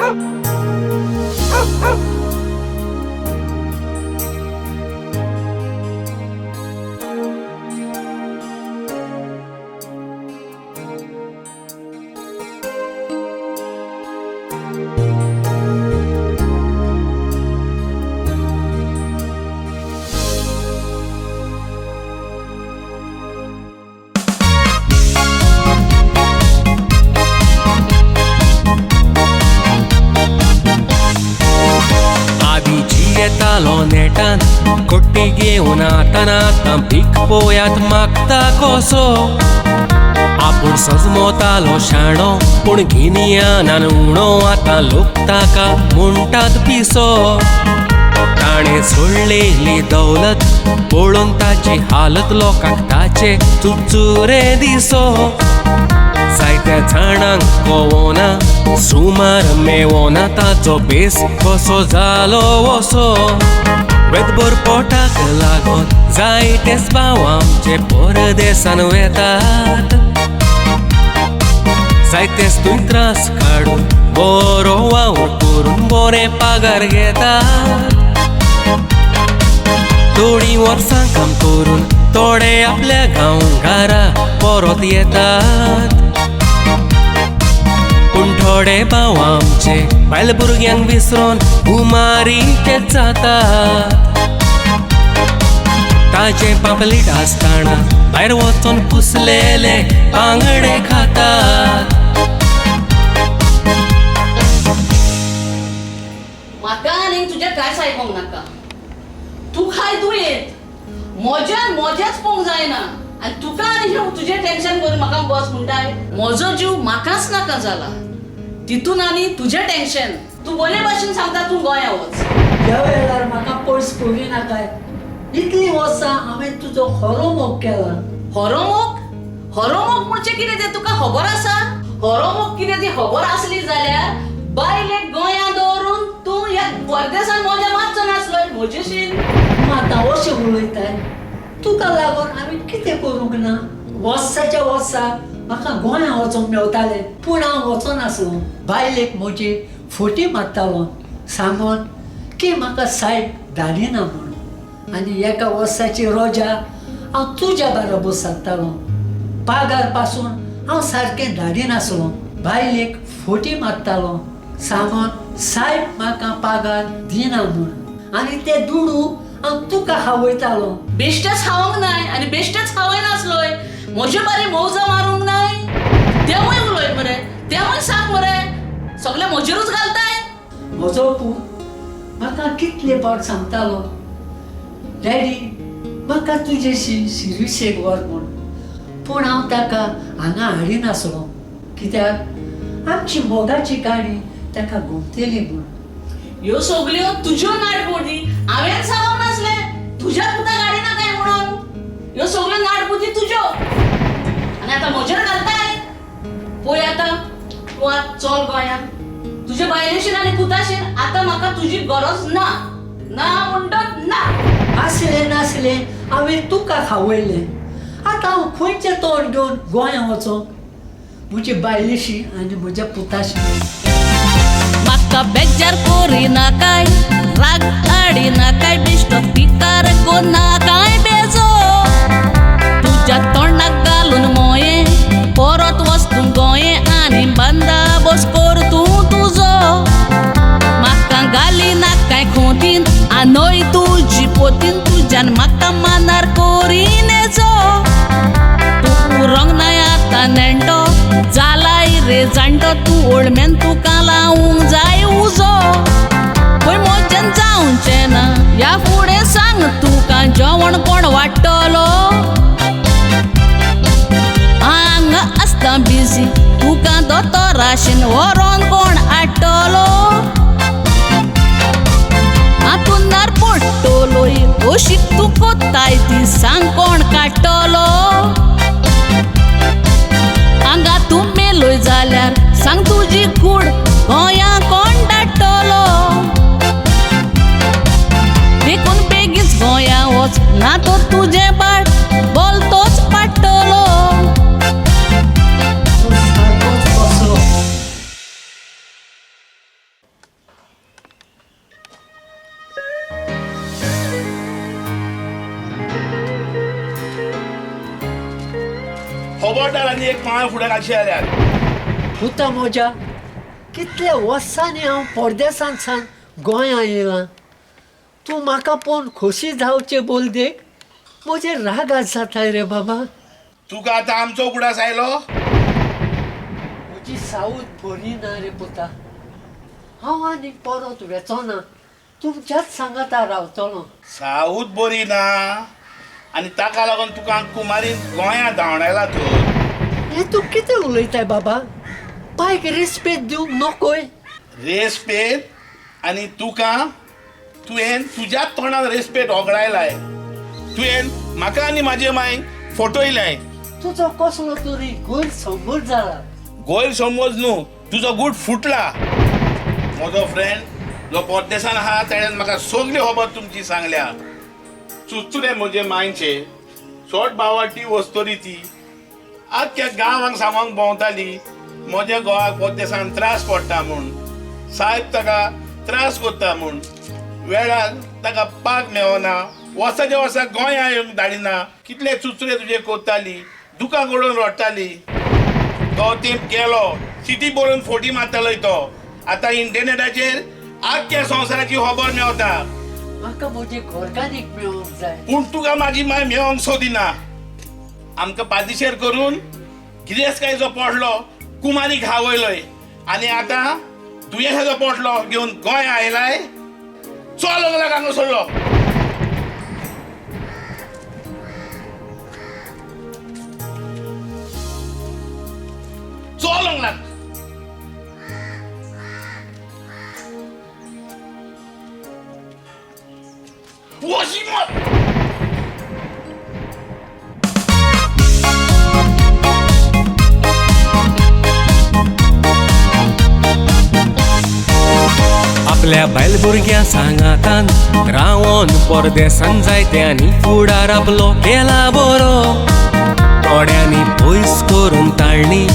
आदी जियेतालो नेटान कोट्टी घेवन आतां आतां भीक पोयात मागता कसो. आपूण सजमोतालो शाणो पूण गिन्यानान उणो आतां लोक ताका म्हणटात पिसो. ताणें सोडलेली दौलत पळोवन ताची हालत लोकांक ताचे चुचुरे दिसो. जायत्या जाणांक कवोना सुमार मेवोना ताचो बेस कसो जालो असो. वेतभर पोटाक लागोन जायतेच भाव आमचे परदेसान वेतात. जायतेच थंय त्रास काडून बरो वावर करून बरे पगार घेतात. थोडीं वर्सां काम करून थोडे आपल्या गांवघरा परत येतात. पूण थोडे भाव आमचे बायल भुरग्यांक विसरोन उमारीचे जातात. ताजे पापलीट आसतना भायर वचोन पुसलेले बांगडे खातात. म्हाका आनीक तुजें कांयच आयकोंक नाका. तूं खाय दुयेंत म्हज्यान म्हजेंच पळोवंक जायना आनी तुका आनी तुजें टेन्शन करून म्हाका बस म्हणटाय. म्हजो जीव म्हाकाच नाका जाला तितून आनी तुजें टेन्शन. तूं बरे भाशेन सांगता तूं गोंया वच. ह्या वेळार म्हाका पयस करी नाकाय. इतलीं वर्सां हांवें तुजो खरो मोग केला. खरो मोग? खरो मोग म्हणजे कितें तें तुका खबर आसा? खरो मोग कितें ती खबर आसली जाल्यार बायलेक गोंया दवरून तूं ह्या परदेसान मजा मारचो नासलो म्हजेशीन. तूं आतां अशें उलयताय. तुका लागून हांवें कितें करूंक ना. वर्साच्या वर्सा म्हाका गोंया वचोंक मेवतालें पूण हांव वचनासलो. बायलेक म्हजी फटी मारतालो सांगून की म्हाका सायब धाडिना म्हूण. आनी एका वर्साची रोजा हांव तुज्या बरोबर सारतालो. पागार पासून हांव सारकें धाडिनासलो. बायलेक फटी मारतालो सांगून सायब म्हाका पागार दिना म्हूण. आनी ते दुडू हांव तुका खावयतालो. बेश्टेच खावंक नाय आनी बेश्टेच खावयनासलोय. म्हजे बारे मौजा मारूंक नाय. तेवूय उलय मरे, तेवूय सांग मरे, सगळे म्हजेरूच घालताय. म्हजो पूत म्हाका कितले फावट सांगतालो, डॅडी म्हाका तुजेशी शिर्विसेक व्हर म्हूण. पूण हांव ताका हांगा हाडिनासलो कित्याक आमची मोगाची काणी ताका घुमतली म्हूण. ह्यो सगल्यो तुज्यो नाटबुद्दी हांवें सांगूंक नासलें तुज्या पुताक हाडिना काय म्हणून. ह्यो सगल्यो नाटबुद्दी तुज्यो आनी आतां म्हजेर घालताय. पळय आतां तूं आतां चल गोंयांत तुजे बायलेशीन आनी पुताशीन. आतां म्हाका तुजी गरज ना. ना म्हणटत ना. आसलें नासलें हांवें तुका खावयलें. आतां हांव खंयचें तोंड घेवन गोंया वचोंक म्हजे बायलेशी आनी म्हज्या पुताशी. म्हाका बेजार करिनाकाय, राग हाडिनाकाय, बेश्टो पिकार कोन्नाकाय बेजो. तुज्या तोंडाक घालून मोये परत वच तूं गोंये आनी बंदाबस्त कर तूं तुजो. म्हाका घाली नाकाय खोतीन आनय तुजी पोतीन तुज्यान म्हाका मानार करिनेचो. तूं उरोंक नाय आतां नेणटो जालाय रे जाणटो तूं ओळमेन तुका लावंक जाय उजो. पळय म्हज्यान जावचें ना ह्या फुडें सांग तुका जेवण कोण वाडटलो. हांगा आसता बिजी तुका दोतोराशीन व्हरोन कोण हाडटलो. हातूनार पडटलोय अशी तूं कोत्ताय ती सांग कोण काडटलो. हांगा तूं मेलोय जाल्यार सांग तुजी कूड गोंया कोण धाडटलो. देखून बेगीच गोंया वच ना तर तुजें बाट बोलतोच पाडटलो. सारकोच बसलो. आनी एक पांय फुडें घालशी जाल्यार. पुता म्हज्या, कितल्या वर्सांनी हांव परदेसांत सान गोंयां येयलां. तूं म्हाका पळोवन खोशी जावचें बोल देख म्हजेर रागार जाताय रे बाबा. तुका आतां आमचो उगडास आयलो? म्हजी सावूद बरी ना रे पुता. हांव आनी परत वेचोना, तुमच्याच सांगाता रावतलो. सावूद बरी ना आनी ताका लागून तुका कुमारीन गोंया धांवडायला तूं. हें तूं कितें उलयताय बाबा? बायक रेस्पेद दिवंक नकोय? रेस्पेद आनी तुका तुवें तुज्याच तोंडान रेस्पेद होगडायलाय. तुवें म्हाका आनी म्हाजे मांयक फटयलाय. तुजो कसलो तरी गैरसमज जाला. गैरसमज न्हू, तुजो गूट फुटला. म्हजो फ्रेंड जो परदेसान आहा तेणें म्हाका सगली खबर तुमची सांगल्या. चुचुरे म्हजे मांयचे सोट बावाटी वस्तोरी ती आख्ख्या गांवांक सांगोंक भोंवताली म्हज्या घोवाक परदेसान त्रास पडटा म्हूण, सायब ताका त्रास करता म्हूण. वेळार ताका पाक मेवना, वर्साच्या वर्सा गोंया येवंक धाडिना. कितले चुचुरे तुजे करताली, दुकां गडोवन रडटाली. तो तेंप गेलो, सिटी बरोवन फोटी मारतालो तो. आतां इंटरनेटाचेर आख्ख्या संवसाराची खबर मेवता. म्हाका म्हजे घरकान्नीक मेळोंक जाय. पूण तुका म्हाजी माय मेवोंक सोदिना. आमकां पादिशेर करून गिरेस्तकायेचो पोटलो कुमारीक खावयलोय आनी आतां दुयेंसाचो पोटलो घेवन गोंय आयलाय. चल लाग हांगा सोडलो. चल लाग. वशी मत. आपल्या बायल भुरग्यां सांगातान रावोन परदेसान जायत्यांनी फुडार आपलो केला बरो. थोड्यांनी पयस करून ताळणी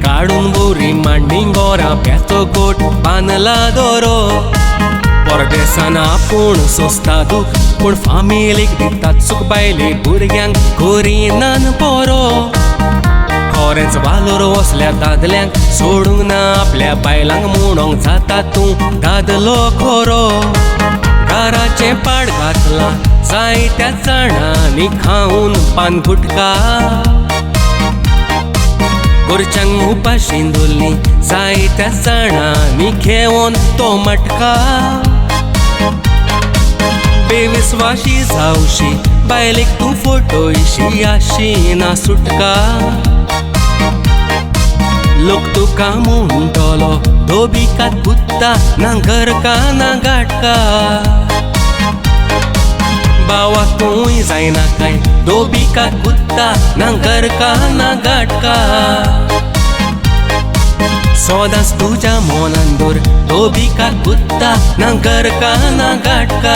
काडून बोरी मांडणी गोराप्याचो गोट बांदला दोरो. परदेसान आपूण सोंसता दूख पूण फामिलीक दितात सूख, बायले भुरग्यांक करिनान बरो. खरेंच वालोर वसल्या दादल्यांक सोडूंक ना आपल्या बायलांक म्हणोंक जाता तूं दादलो खरो. घराचें पाड घातलां जायत्या जाणांनी खावन पान गुटका, गोरच्यांक उपाशी दवरलीं जायत्या जाणांनी घेवन तो मटका. बेविस्वाशी जावशी बायलेक तूं फटयशी आशी ना सुटका. लोक तुका म्हणटलो धोबिकात कुत्ता ना घरका ना गाटका. बावा तूंय जायना काय धोबिकात कुत्ता ना घरका ना गाटका. सदांच तुज्या मनान दवर धोबिकात कुत्ता ना घरका ना गाटका.